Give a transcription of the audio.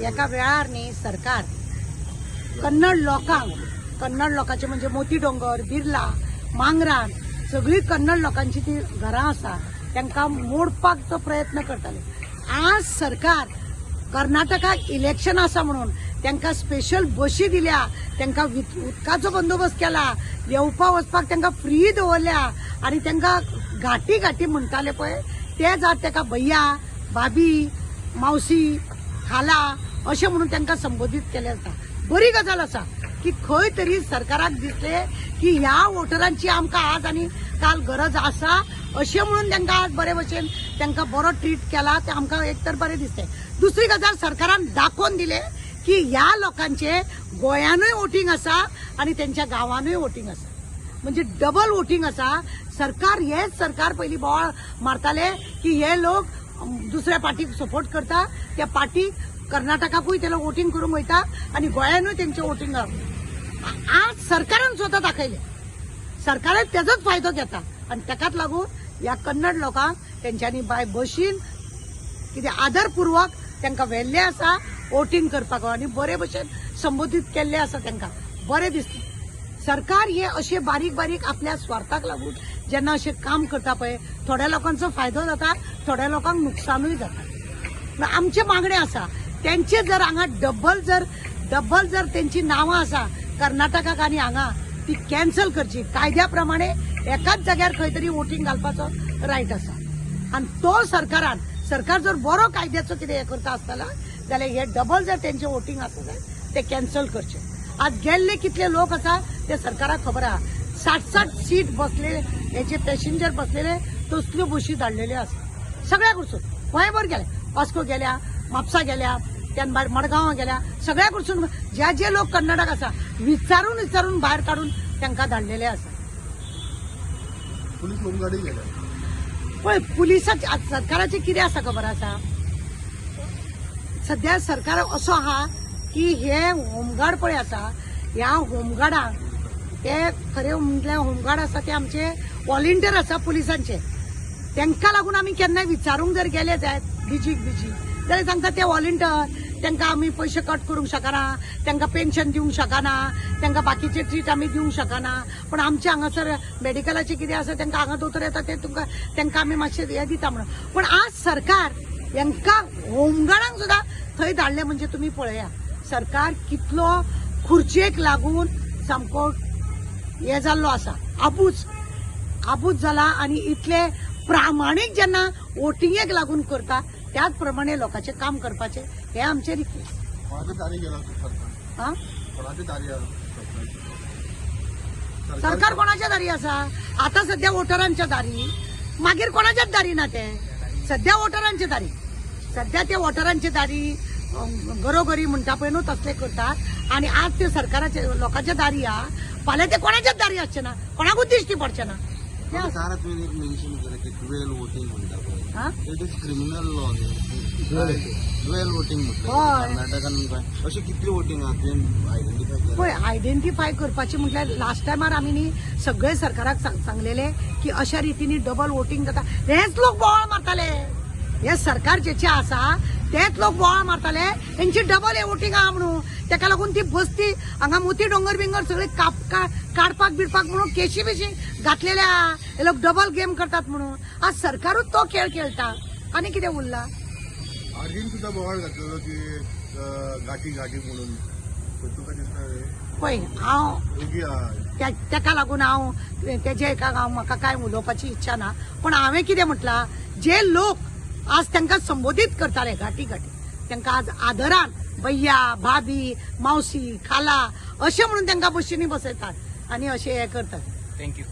एका वेळार न्ही सरकार कन्नड लोकांक, कन्नड लोकांचे म्हणजे मोती डोंगर, बिर्ला, मांगरान सगळी कन्नड लोकांची ती घरां आसा तांकां मोडपाक प्रयत्न करताले. आज सरकार कर्नाटकाक इलेक्शन आसा म्हणून तांकां स्पेशल बशी दिल्या, तांकां उदकाचो बंदोबस्त केला, येवपा वचपाक तांकां फ्री दवरल्या आनी तांकां घाटी घाटी म्हणटाले पळय ते जात ताका भैया, भाभी, मावशी, खाला अशें म्हणून तांकां संबोधीत केलें आसा. बरी गजाल आसा की खंय तरी सरकाराक दिसलें की ह्या वोटरांची आमकां आज आनी काल गरज आसा अशें म्हणून तांकां आज बरे भशेन तांकां बरो ट्रीट केला, तें आमकां एक तर बरें दिसलें. दुसरी गजाल सरकारान दाखोवन दिलें की ह्या लोकांचें गोंयानूय वोटींग आसा आनी तेंच्या गांवानूय वोटींग आसा, म्हणजे डबल वोटींग आसा. सरकार हेच सरकार पयलीं बोवाळ मारताले की हे लोक दुसऱ्या पार्टीक सपोर्ट करता, त्या पार्टीक कर्नाटकाकूय ते लोक वोटींग करूंक वयता आनी गोंयानूय तेंचें वोटींग. आज सरकारान स्वता दाखयलें, सरकारान तेजोच फायदो घेता आनी ताकाच लागून ह्या कन्नड लोकांक तेंच्यांनी बाय बशीन कितें आदरपुर्वक तांकां व्हेल्लें आसा वोटींग करपाक आनी बरे भशेन संबोधीत केल्लें आसा, तांकां बरें दिसता. सरकार हे अशे बारीक बारीक आपल्या स्वार्थाक लागून जेन्ना अशें काम करता पळय थोड्या लोकांचो फायदो जाता, थोड्या लोकांक नुकसानूय जाता. आमचें मागणें आसा तेंचे जर हांगा डबल जर तेंची नांवां आसा कर्नाटकाक आनी हांगा ती कॅन्सल करची. कायद्या प्रमाणे एकाच जाग्यार खंय तरी वोटींग घालपाचो रायट आसा आनी तो सरकारान, सरकार जर बरो कायद्याचो कितें हें करता आसतना जाल्यार हे डबल जर तेंचें वोटींग आसा जाल्यार ते कॅन्सल करचे. आज गेल्ले कितले लोक आसा ते सरकाराक खबर आहा. 60-60 सीट बसले हेचे पॅसेंजर बसलेले तसल्यो बशी धाडलेल्यो आसा सगळ्या कडसून. गोंयभर गेले, वास्को गेल्या, म्हापसा गेल्या, त्यान भायर मडगांवां गेल्या, सगळ्या कडसून जे जे लोक कन्नडाक आसा विचारून विचारून भायर काडून तांकां धाडलेले आसा. पुलीस होमगार्डूय गेले. पळय पुलिसाचे आज सरकाराचें कितें आसा खबर आसा, सद्या सरकार असो आहा की हे होमगार्ड पळय आसा, ह्या होमगार्डांक ते खरें म्हटल्यार होमगार्ड आसा ते आमचे वॉलंटियर आसा पुलिसांचे, तांकां लागून आमी केन्नाय विचारूंक जर गेले जायत बिजीक बिजी जाल्यार सांगता ते वॉलंटियर, तांकां आमी पयशे कट करूंक शकना, तांकां पेन्शन दिवंक शकना, तांकां बाकीचे ट्रीट आमी दिवंक शकना, पण आमचे हांगासर मेडिकलाचें कितें आसा तांकां हांगा दोतोर येता ते तुमकां तांकां आमी मातशें हें दिता म्हणून. पण आज सरकार हांकां होमगार्डांक सुद्दां थंय धाडले म्हणजे तुमी पळया सरकार कितलो खुर्चेक लागून सामको हे जाल्लो आसा, आबूज आबूज जाला. आनी इतले प्रामाणीक जेन्ना वोटिंगेक लागून करता त्याच प्रमाणे लोकांचें काम करपाचें हें आमचें रिक्वेस्ट. कोणाचे दारी गेला सरकार? आं, कोणाचे दारी आसा सरकार? सरकार कोणाच्या दारी आसा आतां सद्या वोटरांच्या दारी, मागीर कोणाच्याच दारी ना ते सद्या वोटरांच्या दारी, सद्या ते वोटरांच्या दारी घरोघरी म्हणटा पळय न्हू तसले करतात. आनी आज ते सरकाराचे लोकांच्या दारी आहा, फाल्यां ते कोणाच्याच दारी आसचे ना, कोणाकूच दिश्टी पडचे ना. तें आसा. सारा तुवें एक मेन्शन केलें की ड्युएल वोटींग म्हणटा पळय, आं? It is criminal law न्ही, ड्युएल वोटींग म्हटलें हय. कर्नाटकान गोंय अशें कितली वोटींग आहा तुवें आयडेंटिफाय केलें? पळय आयडेंटिफाय करपाची म्हटल्यार लास्ट टायमार आमी न्ही सगळे सरकाराक सांगलेले की अशा रितीनी डबल वोटींग जाता, हेच लोक बोवाळ मारताले, हे सरकार जेचे आसा तेच लोक बोवाळ मारताले हेंची डबल वोटींग आहा म्हणून. तेका लागून ती बस्ती हांगा मोती डोंगर बिंगर सगळे काडपाक बिडपाक म्हणून केशी बिशी घातलेले आहा, हे लोक डबल गेम करतात म्हणून. आज सरकारूच तो खेळ खेळटा आनी कितें उरला? आर्जीन सुद्दां बोवाळ घातलेलो की घाटी घाटी म्हणून, तुका दिसता हे? पळय हांव ओगी आहा. तेका लागून हांव तेजे एका हांव म्हाका कांय उलोवपाची इच्छा ना, पण हांवें कितें म्हटलां जे लोक आज तांकां संबोधीत करताले घाटी घाटी तांकां आज आदरान भैया, भाभी, मावशी, खाला अशें म्हणून तांकां बशींनी बसयतात आनी अशें हें करतात. Thank you.